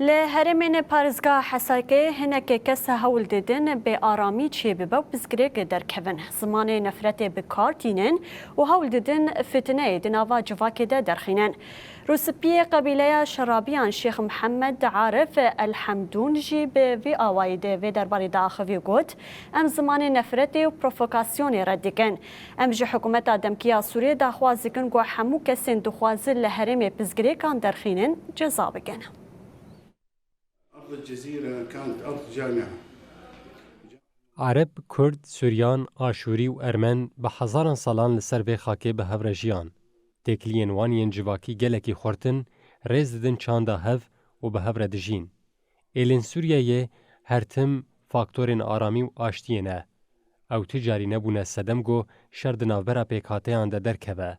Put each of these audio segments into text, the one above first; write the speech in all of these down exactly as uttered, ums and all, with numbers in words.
Li herêmên parêzgeha Hesakê hinekê kes hewl didin bê aramî çêbibe û pirsgirêk derkevin. Zimanê nefretê bi kar tînin û hewl didin fitneyê di nava civakê de derxînin. Rûspiyê qebîleya Şerabiyan Şêx Mihemed Arif El Hemdûn jî bi vî awayî di vê derbarê de axivî û got, Em zimanê nefretê û provokasyonê red dikin. Em ji hikûmeta demkî ya Sûriyê daxwaz dikin ku hemû kesên dixwazin li herêmê pirsgirêkan derxînin ceza bikin. أرض الجزيرة كانت أرض جامعة. Ereb, Kurd, Suryan, Aşûrî û Ermen bi hezaran salan li ser vê xakê bi hev re jiyan. Têkiliyên wan yên civakî gelekî xurt in, rêz didin çanda hev û bi hev re dijîn. Êlên Sûriyeyê her tim faktorên aramî û aştiyê ne. Ew tu carî nebûne sedem ku şer di navbera pêkhateyan de derkeve.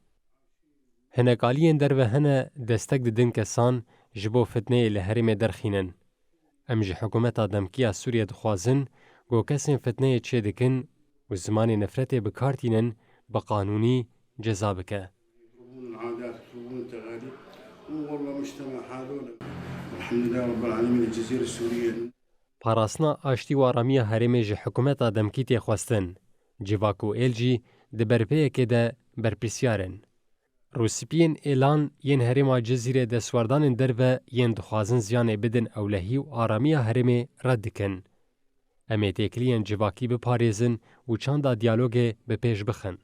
Hinek aliyên derve hene destek didin kesan ji bo fitneyê li herêmê derxînin. Em ji hikûmeta demkî ya Sûriyê dixwazin ku kesên fitneyê çêdikin û zimanê nefretê bi kar tînin bi qanûnî ceza bike. يخربون العادات، يخربون التقاليد. والله مجتمع هذول. الحمد لله رب العالمين، الجزيرة السورية. Parastina aştî û aramiya herêmê ji hikûmeta demkî tê xwestin. Civak û êl jî di berpêyekê de berpirsyar in. Rûspiyên êlan yên herêma Cizîrê destwerdanên derve yên dixwazin ziyanê bidin ewlehî û aramiya herêmê red dikin. Em ê têkiliyên civakî biparêzin û çanda diyalogê bi pêş bixin.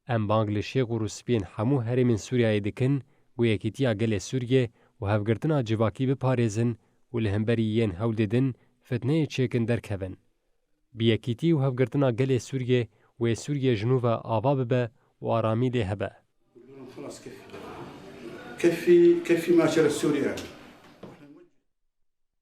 Em bang li şêx û rûspiyên hemû herêmên Sûriyeyê dikin ku yekîtiya gelê Sûriyê û hevgirtina civakî biparêzin û li hemberî yên hewl didin fitneyê çêkin derkevin. Bi yekîtî û hevgirtina gelê Sûriyê wê Sûriyê ji nû ve ava bibe û aramî lê hebe. خلاص كفي. كفي، كفي ما شرت سوريا.